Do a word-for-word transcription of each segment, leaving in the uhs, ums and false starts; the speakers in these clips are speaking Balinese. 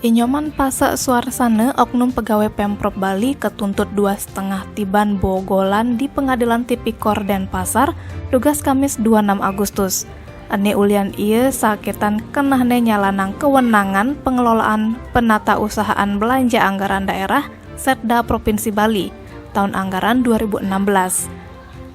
Inyoman pasa suarsana oknum pegawai Pemprov Bali ketuntut dua setengah tiban bogolan di Pengadilan Tipikor Denpasar, dugas Kamis dua enam Agustus. Ene ulian ia sakitan kenehne nyalanang kewenangan pengelolaan penata usahaan belanja anggaran daerah Setda Provinsi Bali, tahun anggaran dua ribu enam belas.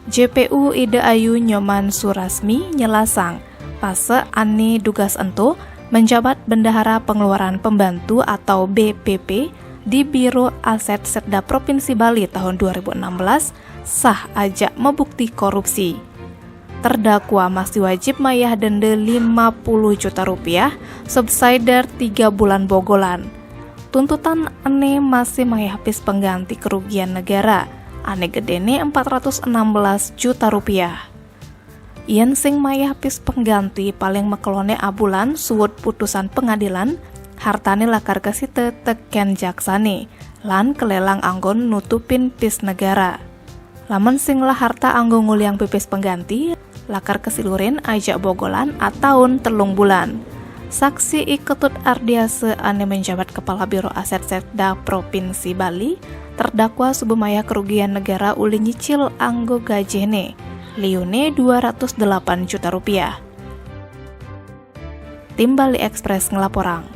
J P U Ida Ayu Nyoman Surasmi nyelasang, pasa ane dugas ento menjabat Bendahara Pengeluaran Pembantu atau B P P di Biro Aset Setda Provinsi Bali tahun dua ribu enam belas sah ajak mebukti korupsi. Terdakwa masih wajib mayah denda lima puluh juta rupiah, subsider tiga bulan bogolan. Tuntutan ene masih mayah pis pengganti kerugian negara, ane gedene empat ratus enam belas juta rupiah. Yen sing mayah pis pengganti paling mekelone abulan suud putusan pengadilan, hartane lakar kesita teken jaksane, lan kelelang anggon nutupin pis negara. Lamun sing ngelah harta anggo nguliang pipis pengganti, lakar kesilurin ajak bogolan ataun telung bulan. Saksi I Ketut Ardiasa ane menjabat Kepala Biro Aset Setda Provinsi Bali, terdakwa suba mayah kerugian negara uli nyicil anggo gajihne, liune dua ratus delapan juta rupiah. Tim Bali Express ngelaporang.